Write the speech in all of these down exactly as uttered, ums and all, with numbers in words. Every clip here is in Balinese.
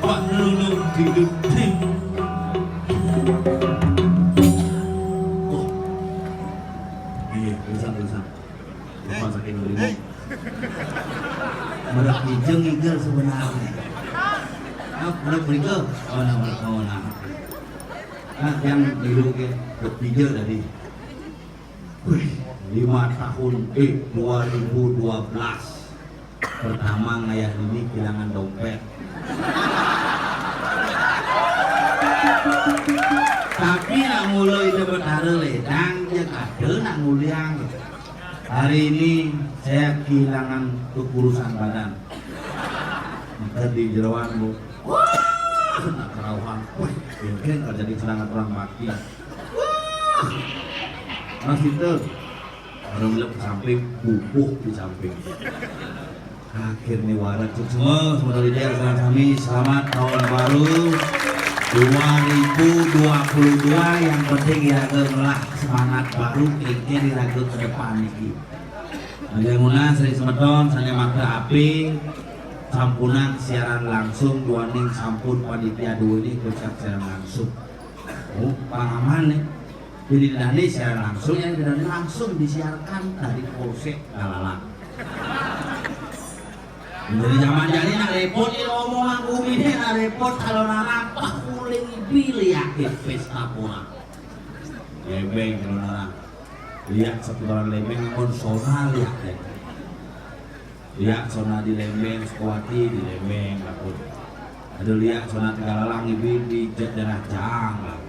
Pak Lulu hidup. Oh. Iya, terusan, terusan. Lupa saking dulu. Merek hijau ngigel sebenarnya. Ah, merek hijau. Oh, nah, merek, oh, nah. Ah, yang biru ke, hijau tadi. Wih, lima tahun, eh, dua ribu dua belas. Pertama ngayah ini kehilangan dompet. Tapi nak mulai itu betara ledang, dia kata nak nguliang. Hari ini saya kehilangan kekurusan badan. Maka di jeroan, Bu. Wah, nak kerauhan. Wah, mungkin terjadi serangan orang bakti. Wah, Mas itu. Orang bilang ke samping, bubuh di samping. Akhirnya warak cuk semua, semua dari dia sama kami. Selamat tahun baru dua ribu dua puluh dua. Yang penting iraga ngelah semangat baru, engke iraga ke depan niki. Aja nunas ring semeton, sane mata api, sampunang siaran langsung, duaning sampun panitia dua ini kocap siaran langsung. Oh, pengalaman nih. Jadi dane siaran langsung, yang dane langsung disiarkan dari Polsek Galalang. Dari zaman jani nak repot, ini omongan gumi deh nak repot kalau narang, pah, kuling pilih yakin pesta pora. Lebeng kalau narang. Lihat seputaran lebeng pun sonar lihat deh. Liak sona di Lembeng, Sukawati di Lembeng, lakun. Ada liak sona Tegalalang ibi di daerah Jang, lakun.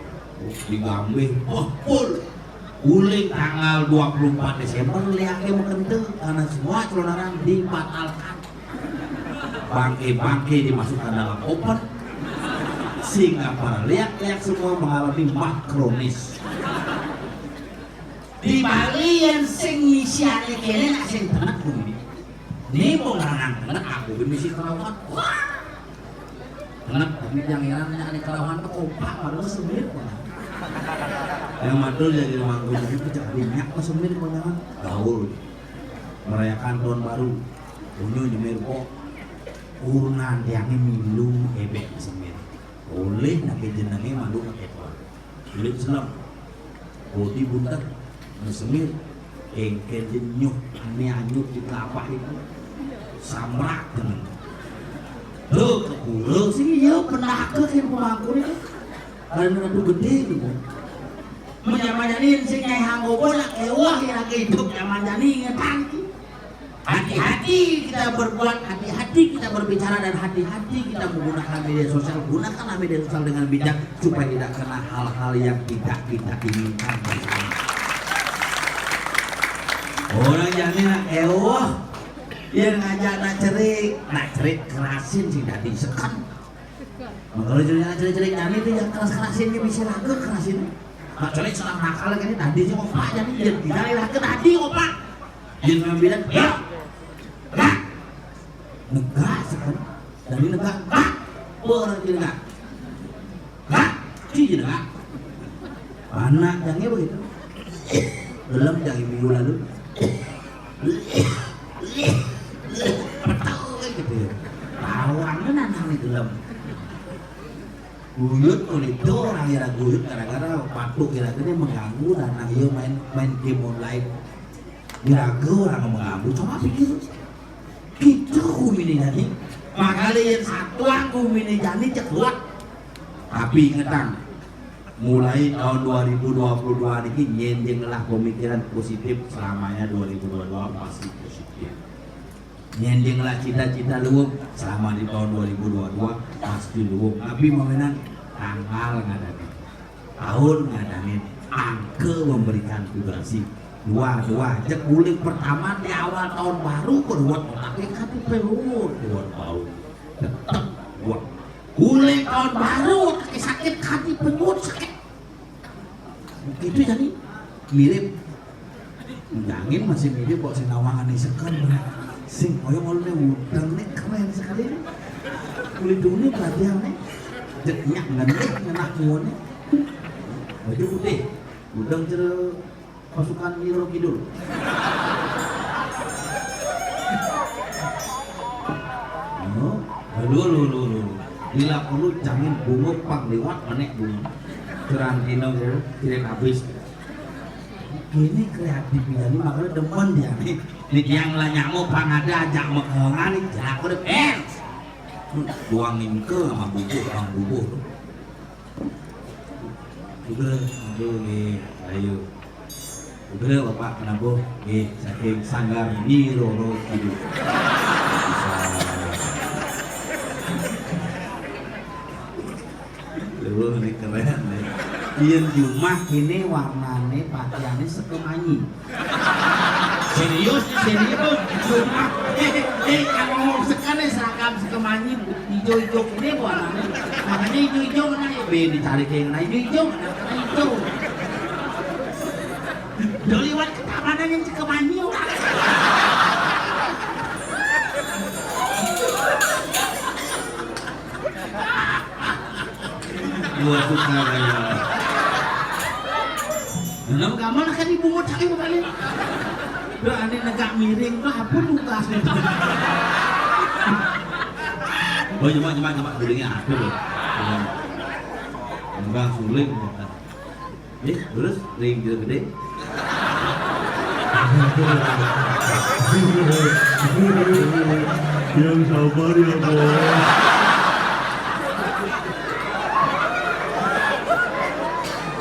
Digambih, oh, full. Uling tanggal dua puluh empat Desember, liaknya makente, karena semua kelontaran dibatalkan. Bangke-bangke dimasukkan dalam oven. Sehingga para liak-liak semua mengalami mah kronis. Di Bali yang sing ngisiane kene nak sing tenek kuwi. Ni wong lanang tenek aku misi kelauhan. Wah. Tenek tapi jangan ane kelauhan ke kompak malah semir banget. Yang matul jadi manggung itu jadi minyak ke semir banget. Gaul. Merayakan tahun baru. Unyu nyemir kok. Urunan tiangnya milu ebek semir. Oleh nak jenenge malu pakai tuan. Kulit selam. Bodi bunter. Mesemir. Engkel jenyuh. Ane anyut di kelapa itu. Samrak temen. Tuh, ke pulau sih, iya, penaka sih pemangku itu. Karena itu gede gitu. Menyamanyanin si Nyai Hanggobo nak kewah ya lagi hidup zaman jani ingetan ki. Hati-hati kita berbuat, hati-hati kita berbicara, dan hati-hati kita menggunakan media sosial. Gunakanlah media sosial dengan bijak supaya tidak kena hal-hal yang tidak kita inginkan. Orang jani nak ewoh, dia ngajak nak cerik, nak cerik kerasin sing dadi seken. Makanya cerik-cerik jani itu yang keras-kerasin, dia bisa raga kerasin. Nak cerik salah nakal kan, dadi sing opak jani, dia tidak raga dadi opak. Dia bilang, ya, nah, negak sekali. Dari negak, ah, orang di negak. Ah, di negak. Anak jangnya begitu. Belum dari minggu lalu. Betul kan gitu ya. Lawannya nanang di dalam. Guyut oleh itu orang ira guyut gara-gara patuk ira gini mengganggu dan nang iya main main game online. Ira orang mengganggu. Coba pikir. Gitu gumine jani. Makanya yang satuan gumine jani cek kuat. Tapi ingetang, mulai tahun dua ribu dua puluh dua niki nyen je ngelah pemikiran positif, selamanya dua ribu dua puluh dua pasti positif. Nyen je ngelah cita-cita luwung, selama di tahun dua ribu dua puluh dua pasti luwung. Tapi momenan tanggal ngadane. Tahun ngadamin angka memberikan vibrasi. Dua, dua, jek bulik pertama di awal tahun baru, keruat otaknya kan pelur, keluar bau. Tetep Wah, uling tahun baru, kaki sakit, kaki penyut sakit. Itu jadi mirip. Jangan masih mirip kok sing nawangane seken. Sing kaya ngono ne udeng ne keren sekali ne. Kulit dulu perhatian ne. Jeknya ngendek ngenak kuone. Baju putih, udeng jero pasukan Nyi Roro Kidul. Anu, lho, lho, lho, lho. Bila perlu jangan bungo pang liwat menek bungo. Terang dino ya, kirim habis. Ini kreatif ya, ini makanya demen ya nih. Ini yang lah nyamuk pang ada ajak mekengan nih, jago deh, eh. Buang ningke sama buku, sama buku. Uga, uga nggih, ayo. Uga Bapak menabuh nggih saking Sanggar Nyi Roro Kidul. Bisa. Lho, ini keren nih. Yen di rumah kene warnane pakaiane sekemanyi. Serius, serius. Cuma, eh, eh, kalau ngomong sekali seragam sekemanyi hijau-hijau ini warnanya. Makanya hijau-hijau kena ya, be dicari kayak kena hijau-hijau, kena, kena hijau. Udah lewat ke taman yang sekemanyi orang. Luar suka kaya. Dalam kamar kan ibu mau cari balik. Berani negak miring tuh apa tugas itu? Oh, cuma, cuma, cuma, gulingnya ada loh. Enggak sulit. Eh, terus ring gede-gede. Yang sabar ya, Bos.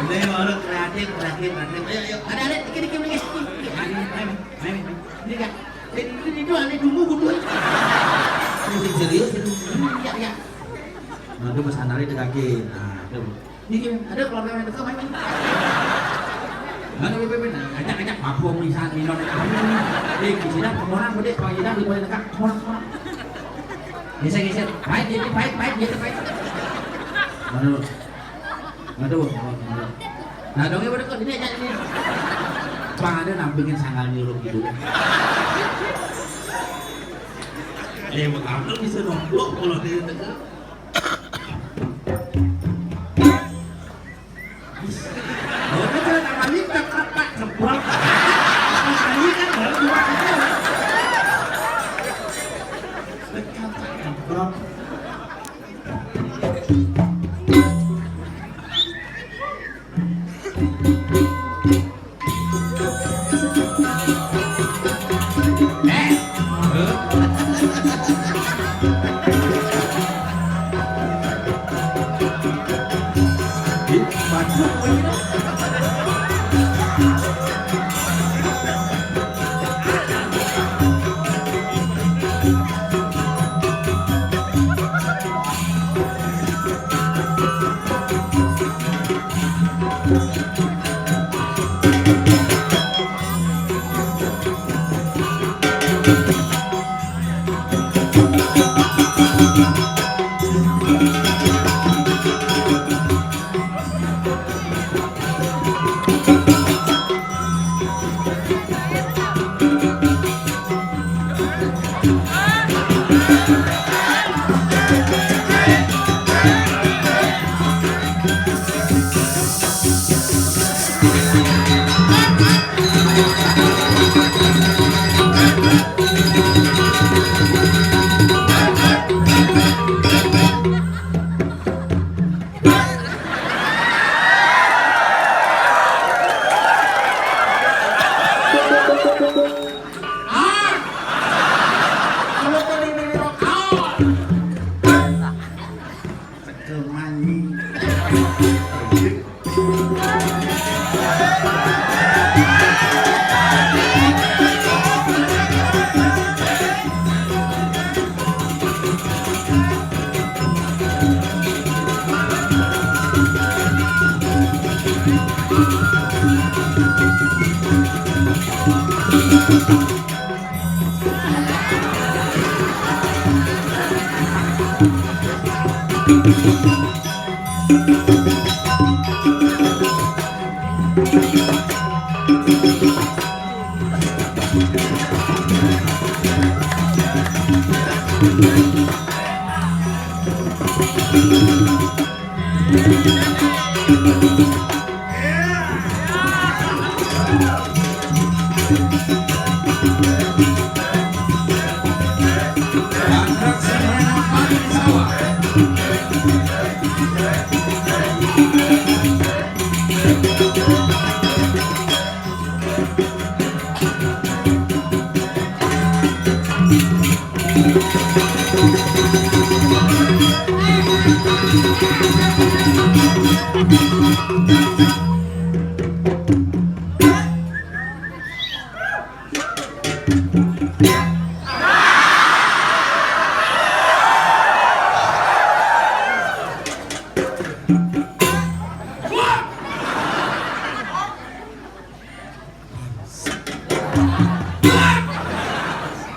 Ini orang kreatif, kreatif, kreatif. Ayo, ayo, ada, ada, dikit, dikit, dikit. Ayo, ayo, ayo. Ini kan, ini, ini, ini, ada dulu, dulu. Ini serius, ini. Iya, iya. Nah, itu pesan dari dekakin. Nah, itu. Ini ada keluarga yang dekat, Mas. Mana bebe, nah, ajak, ajak, mabuk, misal, minum. Eh, di sini, orang gede, kalau tidak, di mana dekat, orang, orang. Geser, geser. Baik, jadi baik, baik, jadi baik. Aduh. Aduh, aduh, aduh. Nah, dongnya pada kok, ini, ini. Bang, ada nampingin sanggal nyuruh gitu. Eh, bang, kamu bisa nomplok kalau dia dekat. Oh, itu kan namanya kekepak keprok. Makanya kan baru dua itu. Kekepak keprok.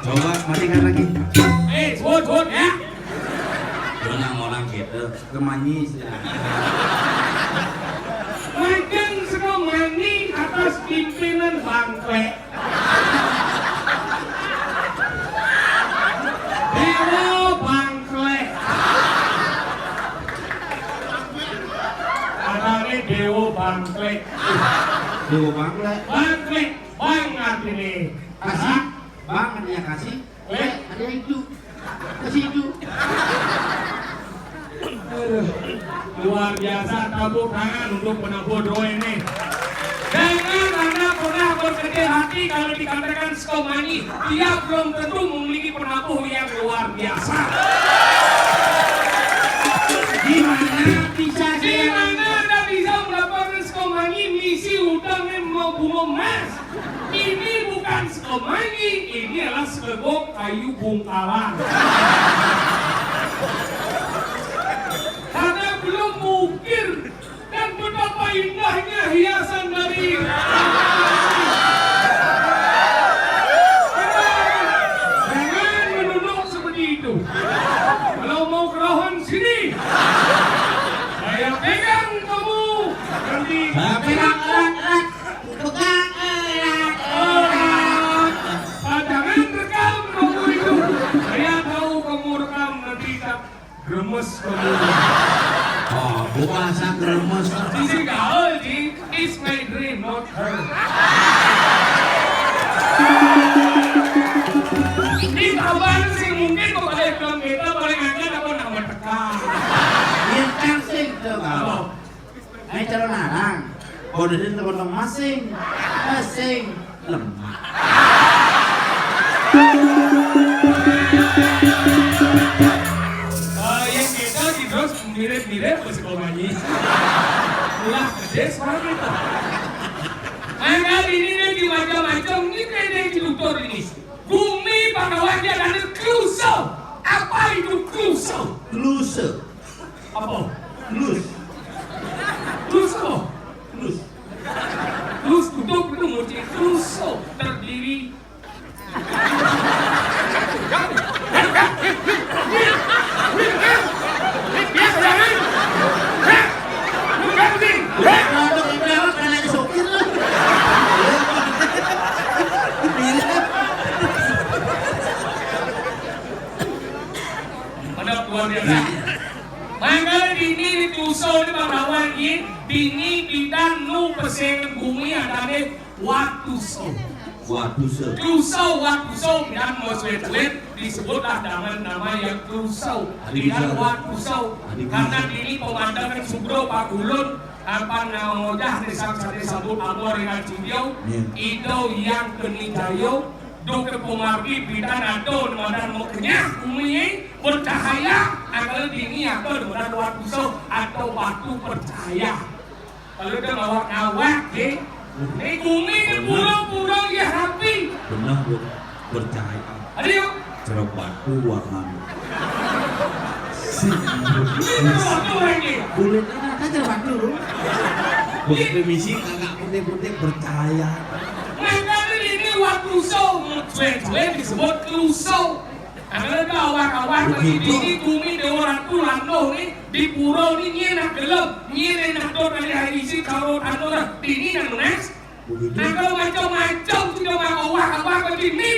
Coba matikan lagi. Eh, suwun, suwun, ya. Jangan orang gitu. Kemanyi sih. Lajeng sekemanyi atas pimpinan Bangkle. Dewa Bangkle. Arane Dewa Bangkle. Dewa Bangkle. Bangkle. Bang artine kasih. Bang artinya kasih. Kle artinya itu. Kasih itu. Aduh, luar biasa, tepuk tangan untuk penabuh doa ini. Jangan Anda pernah berkecil hati kalau dikatakan sekemanyi. Dia belum tentu memiliki penabuh yang luar biasa. Gimana bisa saya Gimana Anda bisa mendapatkan sekemanyi misi utangnya mau bunga emas? Ini bukan sekemanyi, ini adalah segok kayu bungkalan. Karena belum mengukir dan betapa indahnya hiasan dari Jangan menunduk seperti itu. Kalau mau kerawan sini, saya pegang kamu. Nanti Saya pegang erat-erat. Pegang erat-erat. Jangan rekam kamu itu. Saya tahu kamu rekam nanti tak Gremes kemudian. Oh, bukan asal gremes. Sisi gaul, Ji. It's my dream, not her. Ini kabar sih mungkin kok balik ke kita paling angkat apa nama teka. Yang tangsing tuh kalau. Ayo calon larang. Kode sing temen masing. Masing. Lemak. Eh, yang kita di terus mirip-mirip masih komanyi. Ulah gede suara kita. Angkat ini nih di macam-macam ini kayak dari dokter ini. Bumi pada wajah ada kluso. Apa itu kluso? Kluso. Apa? Lus. Lus apa? Lus. Lus kudu kudu muji kluso terdiri. Ada luar biasa. Mangkane dini di kluso di Pahlawan iki, dini bidan nu pesing bumi adane watuso. Watuso. Kluso, watuso, bidan mau suwet-suwet disebutlah dengan nama yang kluso. Adi Bidan kluso. Watuso. Adi kluso. Karena dini pemandangan Subro Pagulun, apa nama ngojah desa sate sabut amor dengan Cidio, Iya. Ido yang kenijayo, Dokter Komardi bidan ado nemadan mau kenyah bumi bercahaya, angkal dini angkal nemadan watuso atau batu percaya. Kalau udah ngawak-ngawak, ye. Ini bumi ini pura-pura ya rapi. Benar, Bu. Percaya. Ayo. Cerok batu warna. Ini pura-pura ini. Kulit anak aja batu. Kulit misi agak putih-putih percaya. Makanya ini watuso, cuek-cuek disebut kluso. Angkara ka awak-awak. Begitu. Dini gumi Dewa Ratu Landuh ni, di pura ni nyen nak gelem, nyen nak dot kali hari isi karo tanu dah. Dini nak lunas. Begitu. Angkara macam-macam sudah mak awak-awak ke dini.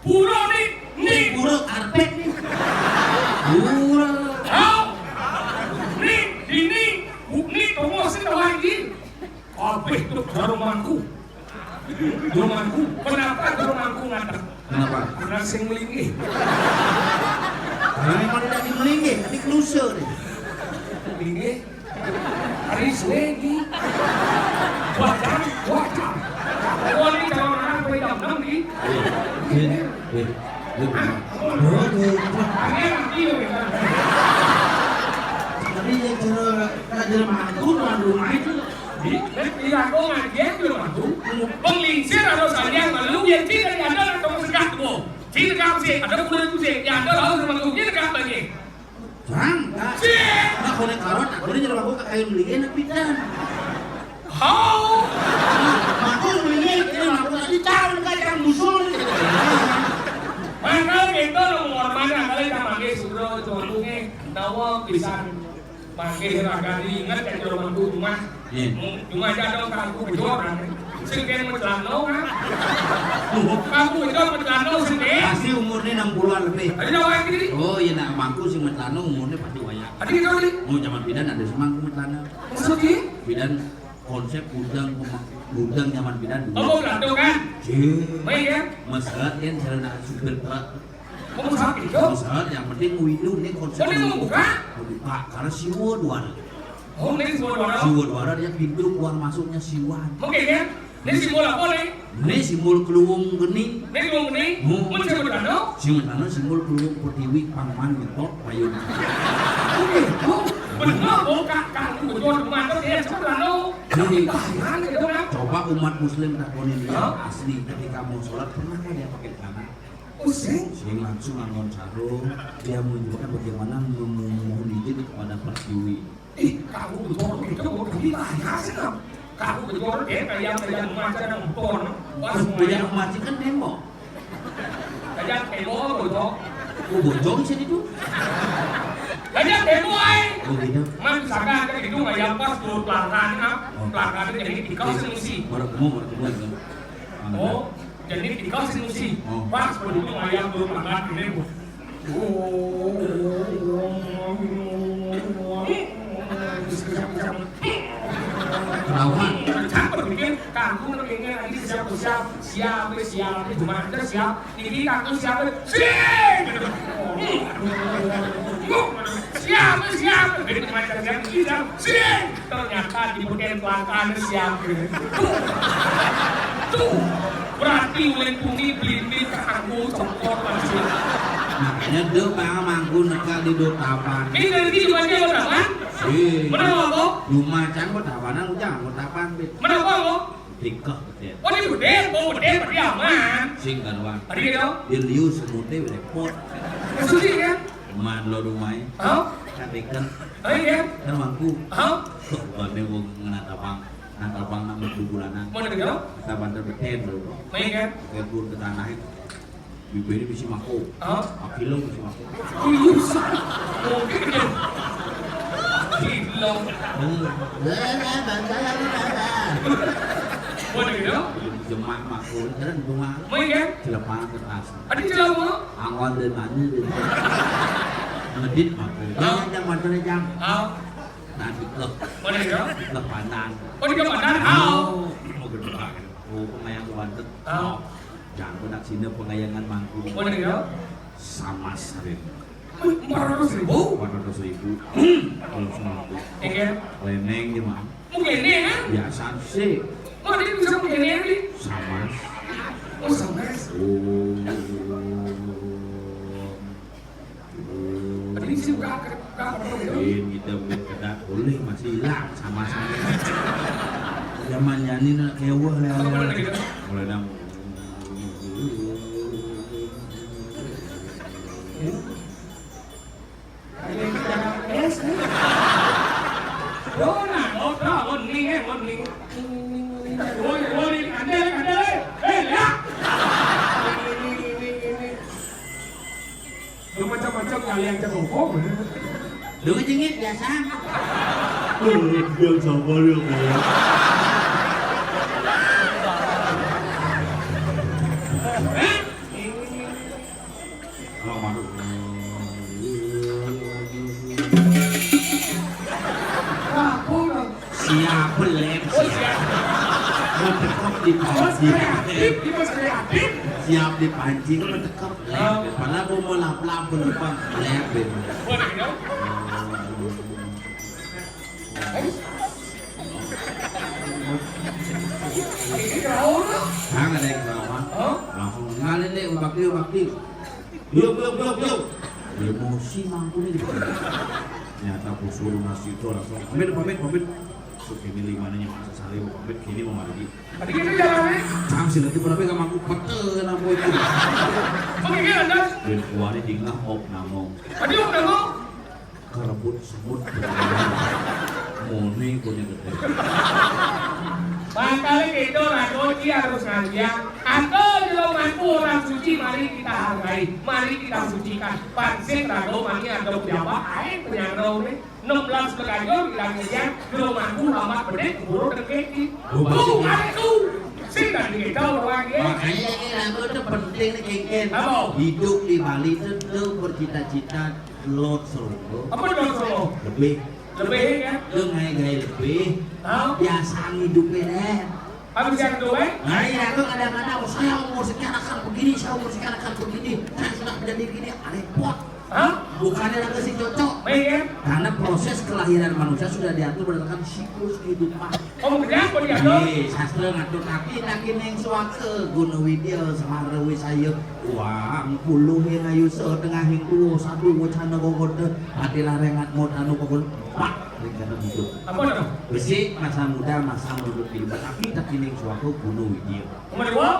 Pura ni, ni. Pura karpet ni. Pura. Tau? Ni, dini, bu-, ni tunggu sini lagi. Kabeh tu jarum mangku. Jarum mangku. Kenapa jarum mangku ngadeg? Kenapa? Kurang sing melinggih. Karena memang tidak melinggih, tapi kelusa ni. Melinggih. Hari suwe ni. Wajah, wajah. Oh, ni calon anak apa jam enam ni? Eh, eh, eh. Hah? Oh, oh, oh. Hari yang nanti, ya, kan? Tapi yang cara, cara mangku, tuan rumah itu. Di, di aku ngaji aku mangku. Penglingsir atau sayang, lalu yang tidak ada atau sekat tu. Tidak ada sih, ada kuda tu sih, yang ada lalu sama tu, dia dekat lagi. Bang, Kak. Sih. Nah, konek karot, aku ni jadi aku kayak beli enak pidan. Hau. Aku beli ini, aku tadi tahu kacang musuh ni. Mangkal kita lo mau mana kali kita manggil sugro itu aku ni, nawa pisan. Manggil ragani ingat kan kalau mantu rumah. Iya. Cuma aja dong kangku bejor kan. Sing kene mecelano kan. Kangku bejor mecelano sing kene. Pasti umurnya enam puluhan lebih. Ada orang kiri. Oh iya, nak mangku sing mecelano umurnya pasti banyak. Ada gitu nih. Oh, zaman pidan ada sing mangku mecelano. Maksudnya? Pidan konsep gudang pema-, gudang zaman pidan dulu. Oh, mau belado kan? Cih. Baik ya. Masalah kan cara nak supir truk. Mau usaha gitu? Mau usaha, yang penting widu ini konsep. Oh, ini mau buka? Mau buka, karena siwa duara. Oh, ini siwa duara. Siwa duara dia pintu keluar masuknya siwan. Oke ya. Ini simbol apa nih? Ini simbol keluwung geni. Ini keluwung geni. Hmm. Mun simbol tanda? Simbol tanda, simbol keluwung pertiwi, pangman, ngetok, payun. Oke, oh, bener, oh, Kak, Kak, betul, mantap ya, simbol tanda. Jadi, bahaya gitu kan? Coba umat muslim takonin dia. Hah? Asli, ketika mau sholat, pernah nggak dia pakai celana? Pusing. Sing langsung nganggon sarung, dia menunjukkan bagaimana memohon izin kepada pertiwi. Ih, kamu betul itu mau beli bahaya sih, Kang. Kamu betul deh, kayak, kayak macam yang betul. Wah, banyak semuanya. Macam kan tembok. Kayak tembok, betul. Oh, bojong sih itu. Kayak tembok, ay. Oh, gitu. Man, misalkan, kayak gitu, kayak pas dua pelanggan, nah. Oh. Pelanggan itu jadi tikus sih. Baru ketemu, baru ketemu itu. Oh. Jadi tikus sih. Oh. Pas begitu ayam belum makan ini, Bu. Kenapa? Campur bikin kangkung, bikin lagi siap, siap, siap, siap, cuma ada siap. Ini kangkung siap, sing. Siap, siap. Jadi cuma ada siap, siap, sing. Ternyata di beken kelangkaan siap. Tuh. Tuh. Berarti ulin bumi belinding ke aku cokot pasti. Makanya dia bang mangku nekal di Dotapan. Ini dari di mana Dotapan? Si. Mana apa? Rumah cang Dotapanan, ujang Dotapan, Bit. Mana apa? Tikah, betul. Oh, ini betul. Oh, betul, berarti aman. Sing karuan. Tadi gitu. Dia liu semutnya repot. Maksudnya kan? Emak lo rumahnya. Hah? Kan ikan. Oh, iya. Kan mangku. Hah? Kok bukannya gua ngena tabang. Nah, tabang nama bulanan. Mana gitu? Tabang terbeten lo. Main kan? Kebun ke tanah itu. Bibirnya bisa mako. Hah? Akilo bisa mako. Iya, bisa. Oke, gitu. Gila. Hmm. Mana gitu? Jemak mako. Jalan bunga. Main kan? Celepang kertas. Ada celama? Angwan dan mani dan ngedit mah. Hah? Jangan, jangan, jangan, jangan. Hah? Nah, tikeh. Mana ya? Tikeh pandan. Oh, tikeh pandan. Hah? Oh, mau gedebak. Oh, pengayang wanted. Hah? Jangan nak sini pengayangan mangku. Mana ya? Sama sering. Wih, empat ratus ribu? Empat ratus ribu. Kalau semangku. Iya. Leneng dia mah. Mungkin ini, kan? Biasa sih. Oh, dia bisa mungkin ini. Sama. Oh, sama. Oh. Tadi sih buka, buka, buka, buka. Ini kita buat kedak boleh masih hilang sama-sama. Zaman nyanyi nak kewah lah. Apa lagi? Mulai dah. Yang cekokok. Lu jengit biasa. Yang sabar ya, Bang. Hah? Aduh. Siap, belek, siap. Mau tekep dipancing. Siap dipancing, mau tekep, belek. Padahal mau melap-lap, belek, belek. Hah, ada yang lama. Langsung ngalih deh, bakti, bakti. Yuk, yuk, yuk, yuk. Emosi mangkune gitu. Nyata ku suruh nasi itu langsung. Pamit, pamit, pamit. Sukini limane nyawa sesali mau pamit, kini mau mandi. Tadi kita jalan, eh? Cang sih nanti berapa gak mampu pete nang itu. Oke, iya, lantas. Dan kuari dingah op namong. Tadi op namong? Kerebut semut. Mone punya gede. Makanya gitu, raga harus ngajian. Atau jero mampu orang suci, mari kita hargai, mari kita sucikan. Pansik raga mani ada pejabat, ae penyangga nih. Enam belas Bekajur bilang ngajian, jero mampu amat bedik, buru dengkeki. Tuh, ada tuh. Sing tadi kita orang ya. Makanya ini lagu itu penting nih, Kengken. Apa? Hidup di Bali itu tuh bercita-cita Lot Solo. Apa Lot Solo? Lebih. Lebih, ya? Lu ngae gawe lebih. Hah? Biasa ngidupin, eh. Habis yang itu, eh? Nah, iya, lu kadang-kadang, "Oh, saya umur sekian akan begini, saya umur sekian akan begini, saya sudah menjadi begini," ah, repot. Hah? Bukannya lagi si cocok. Baik, ya? Karena proses kelahiran manusia sudah diatur berdasarkan siklus kehidupan. Oh, begitu, begitu. Nih, sastra ngatur, tapi lagi neng suaka, guna widya, semara wisaya, uang puluh yang ayu setengah yang tua, satu wacana gogoda, hati larengat mau tanu gogoda, pak, ring kata gitu. Apa nama? Besi, masa muda, masa menurut diri, tapi tak neng suaka, guna widya. Nomor dua?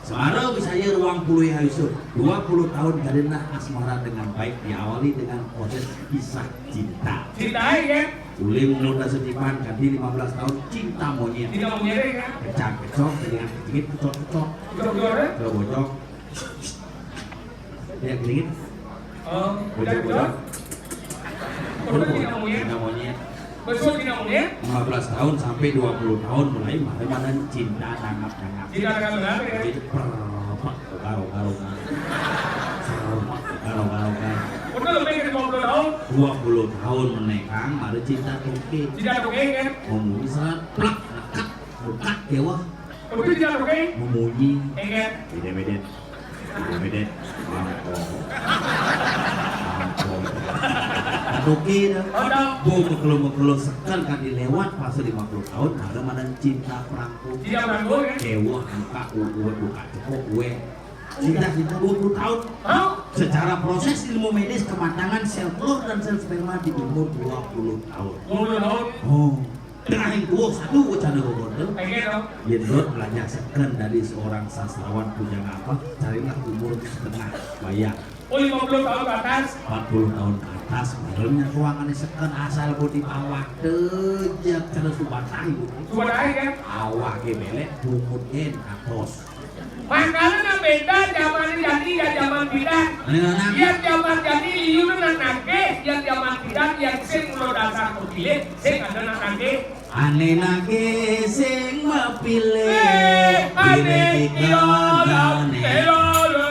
Semara wisaya ruang puluh yang ayu, dua puluh tahun karena asmara dengan baik diawali dengan proses kisah cinta. Cinta, ya? Uli umur dasa dipan, ganti lima belas tahun, cinta monyet. Cinta monyet, ya? Kecak-kecok, dengan kejingit, kecok-kecok. Kecok-kecok, ya? Kecok-kecok. Ya, kejingit. Oh, udah, udah. Bocah-bocah. Udah, cinta monyet. Cinta monyet. Betul, cinta monyet. Lima belas tahun sampai dua puluh tahun mulai, mulai mana cinta tangkap-tangkap. Cinta tangkap-tangkap, ya? Jadi, perpak, garau-garau, garau. Perpak, garau-garau, garau. Udah lebih dari dua puluh tahun. Dua puluh tahun menekang, baru cinta toke. Cinta toke, kan? Ngomong serat, plak, nekat, buka, dewa. Udah cinta toke? Memunyi. Iya, kan? Beda-beda. Beda-beda. Mangkok. Mangkok. Toke dah. Oh, dah. Bu, mekelo-mekelo seken kadi lewat, pas lima puluh tahun, ada mana cinta perangko. Cinta perangko, kan? Dewa, buka, uwe, buka, cekok, uwe. Cinta-cinta dua puluh tahun. Hah? Secara proses ilmu medis, kematangan sel telur dan sel sperma di umur dua puluh tahun. Dua puluh tahun? Oh. Tengah yang tua satu wacana gogondel. Pengen dong. Yén Dot belajar seken dari seorang sastrawan pujangga apa, carilah umur setengah bayang. Oh, lima puluh tahun ke atas? Empat puluh tahun ke atas, barunya ruangannya seken asal mau di bawah. Dejak terus subat tahi. Subat tahi, kan? Awak belek, bungut en atos. Makanya beda zaman jani ya zaman bidan. Ané nang nagih. Yén zaman jani liunan nang nagih, yén zaman bidan yén sing mulo dasar pepilih, sing ada nang nagih. Ané nagih sing mapilih. Eh, ané dirék kira dikané. Kira lo.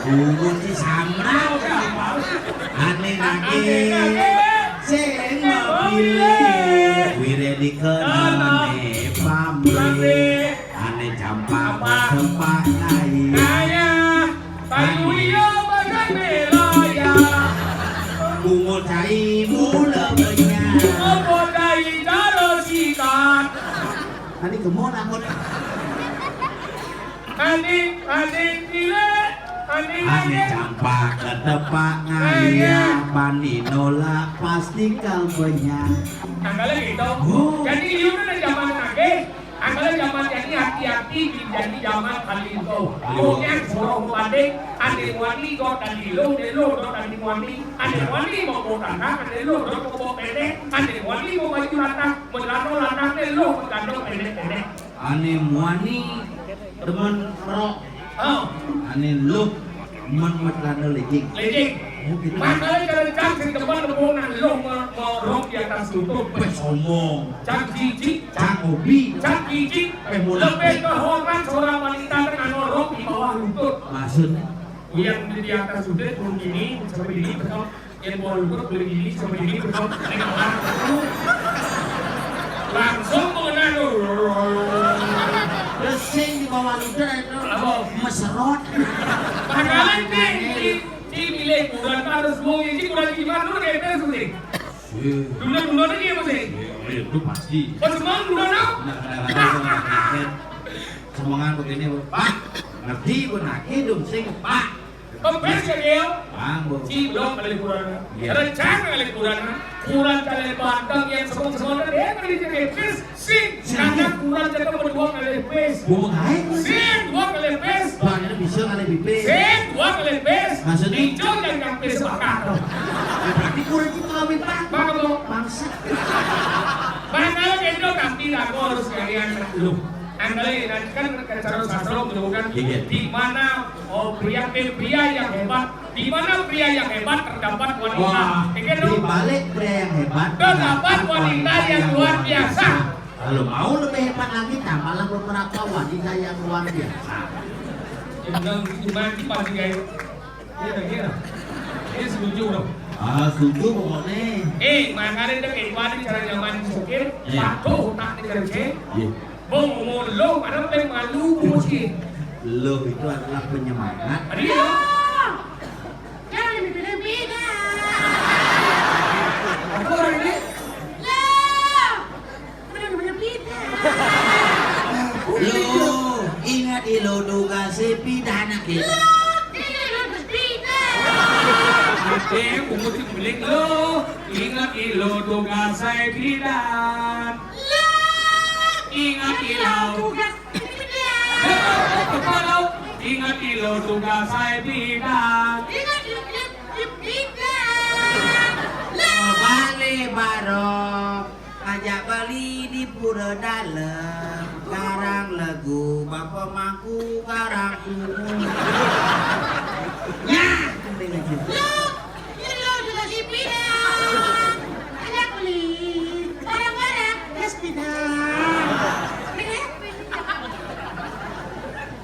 Bungut si samrang. Ané nagih sing mapilih. Wiré dikenané pamrih. Ané campak sempak kaya. Kaya. Kayu iya bagai melaya. Bungut cai mula benyang. Apa cai cara sikat? Ané gemon aku. Ané, ané, cilik, ané, ané, ané. Campak ketepak ngaya, bani nolak pasti kal benyang. Angkala gitu. Oh. Jadi, liu kan zaman nagih, angkala zaman jani hati-hati, jani zaman kali itu. Kaliwau. Pokoknya suruh banding, ané wani dot dadi lo, dé lo dot dadi wani, ané wani mau tanah, ané lo dot mau pendek, ané wani mau baju rata, melano lanang dé lo, melano pendek-pendek. Ané muani demen ngerok. Oh. Ané luh. Men met lana lejing. Lejing. Oh, gitu. Makanya cara cang sing demen nemu nang lo me-, merok di atas lutut. Wes omong. Cang jijik. Cang obi. Cang jijik. Eh, mulai. Lebih kehormat seorang wanita dengan merok di bawah lutut. Maksudnya? Yang di atas lutut, turun gini, sampai gini, betul. Yang bawah lutut, turun gini, sampai gini, betul. Ini orang. Langsung mengenai lo. Terus sing di bawah lutut itu. Apa? Meserot. Padahal ini, ini, ini milik bulan harus mau ini bulan gimana lu kayak itu sih? Iya. Dulu-dulu ini apa sih? Iya, iya, itu pasti. Pas mau dulu no? Nah, kadang-kadang gua nggak ngerti. Semangat begini, Pak. Ngerti gua nake dong sing, Pak. Kempes ya dia? Bang, Bu. Ciblok kali kurang. Iya. Rencana kali kurang. Kurang kali bandeng yang semua-semua dia kali jadi pes. Sing, sing. Karena kurang jaga berdua kali pes. Ngomong aja. Sing, dua kali pes. Bang, ini bisa kali pipis. Sing, dua kali pes. Maksudnya? Hijau dan yang pes bakar. Berarti kurang kita kawin, Pak. Bang, apa? Bangsa. Bang, kalau gitu nanti aku harus nyari anak lu. Andai, nanti kan cara sastra menyebutkan. Iya. Di mana, oh, pria, pria yang hebat. Di mana pria yang hebat terdapat wanita. Wah, ya kan, di balik pria yang hebat terdapat wanita yang luar biasa. Kalau mau lebih hebat lagi, tambahlah beberapa wanita yang luar biasa. Yang bilang gitu, mati pasti kayak. Iya, iya. Ini setuju dong. Ah, setuju pokoknya. Eh, makanya dia kayak gimana cara nyaman sopir, iya, patuh tak dikerjain. Iya. Bang, ngomong lo, mana pengen malu, bocil. Lo itu adalah penyemangat. Tadi ya? Lo! Jangan lebih beda-beda. Apa orang ini? Lo! Mana namanya beda? Lo, ingat lo tugas si pidana kita. Lo, ini lo tugas pidana. Oke, pungut si beling lo. Ingat lo tugas si pidana. Lo, ingat lo tugas. Ingat lo tugas saya bidan. Ingat lo, lo, lo, bidan. Lo. Balik barok, ajak beli di pura dalam. Garang lagu bapa mangku, garang kumu. Ya, lo. Ini lo juga si Pidan. Ada beli barang-barang, yes, Pidan.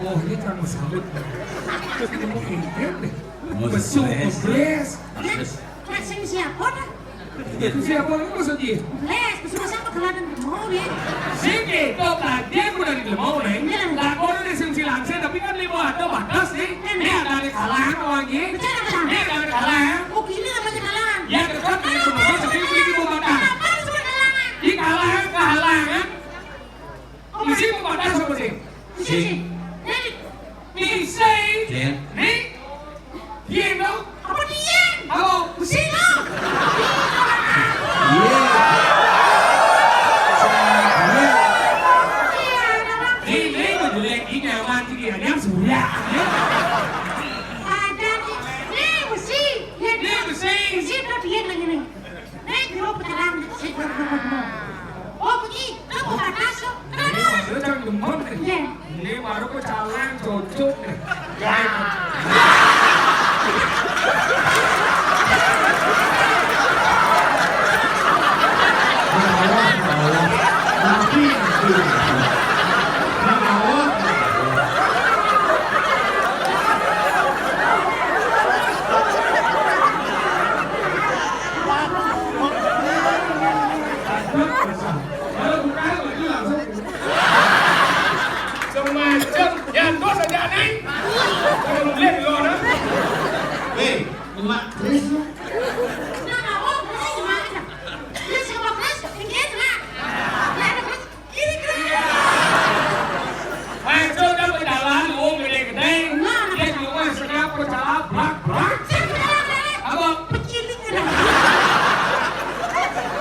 Oh, ini kan mau sambut. Ini mau kirim deh. Mau stres. Mau stres. Stres. Stres ini siapa dah? Itu siapa lagi maksudnya? Les, kesuruh siapa keladan mau ya? Sini, kok kaget udah di mau, Neng? Iya. Lah, kok udah disimsi langsung, tapi kan lima ada batas nih. Iya. Ini ada di kalangan lagi. Bicara apa? Ini ada di kalangan. Oh, gini namanya kalangan. Ya, dekat nih, cuma saya sendiri beli di rumah kan. Kenapa disebut kalangan? Di kalangan, kalangan. Oh, isi rumah kan sama sih? Isi, isi. Jadi, isi. Iya. Nih. Diin dong. Apa diin? Halo. Pusing lo. Iya. Ini menjelek ini aman sih dia. Dia surya. Ada nih. Nih, besi. Nih, besi. Besi udah diin lagi nih. Nih, gua pecahan. Nih, gua, gua, gua, gua. Oh, pergi. Kamu panas lo. Kenapa? Lu jangan demam deh. Iya. Ini baru pecahan cocok deh. Ya. Semacam ya, terus aja nih. Kalau beli lo dah. Hei, emak Kris lu. Nah, oh, Kris gimana? Kris sama Kris, pinggir, nah. Ya, ada Kris. Kiri, Kris. Masuk dah berjalan, oh, gede-gede. Nah. Dia cuma setengah percala, brak, brak. Siapa yang ada? Apa? Peciling ada.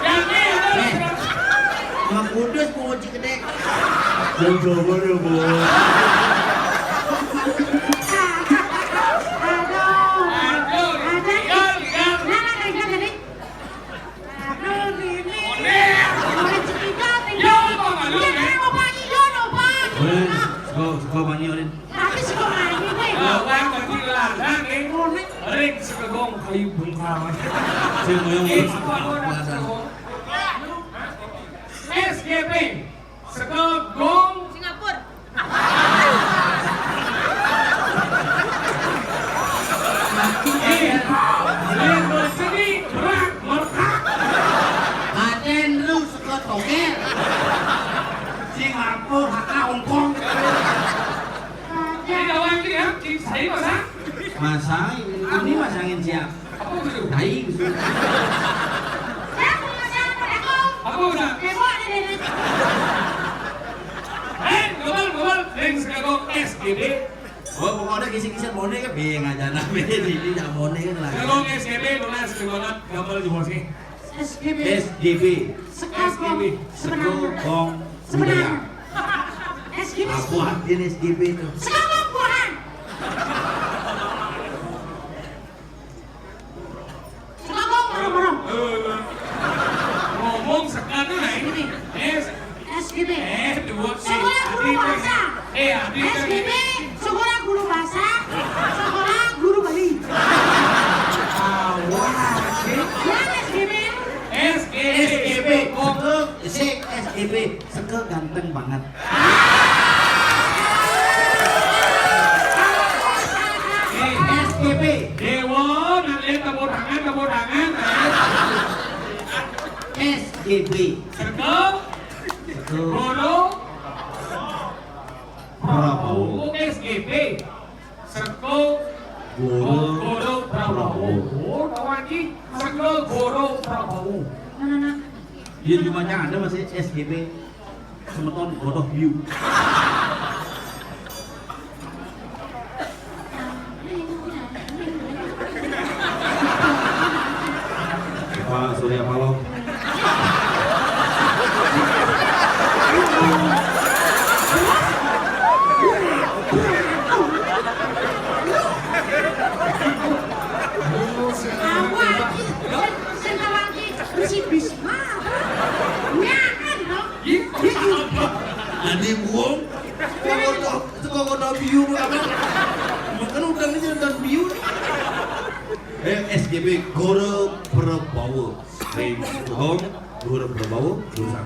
Yang ini, Mak Kudus, mau gede. Yang sabar ya, Bos. Aduh. Aduh. Aduh. Tinggal, tinggal. Mana, tinggal, jadi? Aduh, ini. Onek. Orang cerita, tinggal. Yo, Bang, aduh, ya, Nek. Mau pagi, yo, no, pagi. Onek. Suka, suka manyi, Onek. Tapi suka manyi, gue. Nah, Bang, berarti lanang, ya. Kayu bungkal. Sing ngoyong. Eh, apa ada? Apa ada? S G P. Saka gong. Singapura. Eh, lima seni berak mertak. Paten lu saka tokel. Singapura, Haka, Hong Kong. Ini lawan ini ya, tim saya masa? Masang, ini masangin siap. Apa itu? Hai, gitu. Apa itu? Eh, gobal, gobal, ring sekagok S G B. Oh, pokoknya kisi-kisi mone kan bingung aja namanya di ini, ya, mone kan lah. Sekagok S G B, nulis di mana, gambar di mana sih? S G B. S G B. Sekagong. S G B. Sebenarnya. Sekagong. Sebenarnya. Budaya. S G B. Apa artinya S G B itu? Sekagong buahan. Sekagong, orang-orang. Eh, ngomong sekarang lah ini. S G B. Eh, dua, eh, Sekolah guru bahasa. Eh, ada S G B, sekolah guru bahasa, sekolah guru Bali. Awas, eh. Yang S G B. S G B. S G B. Oh, eh, si S G B. Seke ganteng banget. Nih, S G B. Dewa, nanti tepuk tangan, tepuk tangan. S G B. Seke. Seke. Goro. Prabowo. Oh, S G B. Seke. Goro. Oh, Goro Prabowo. Prabowo. Oh, tahu lagi. Seke Goro Prabowo. Nah, nah, nah. Dia di rumahnya ada masih S G B. Semeton bodoh view. Pak Surya Paloh. Awak, sing awak iki mesti Bisma. Nyakan to. Adi buong. Kok kok biu apa? Makan udang aja dan biu. Eh, S G B Goro Prabowo. Hei, Goro Prabowo, dosa.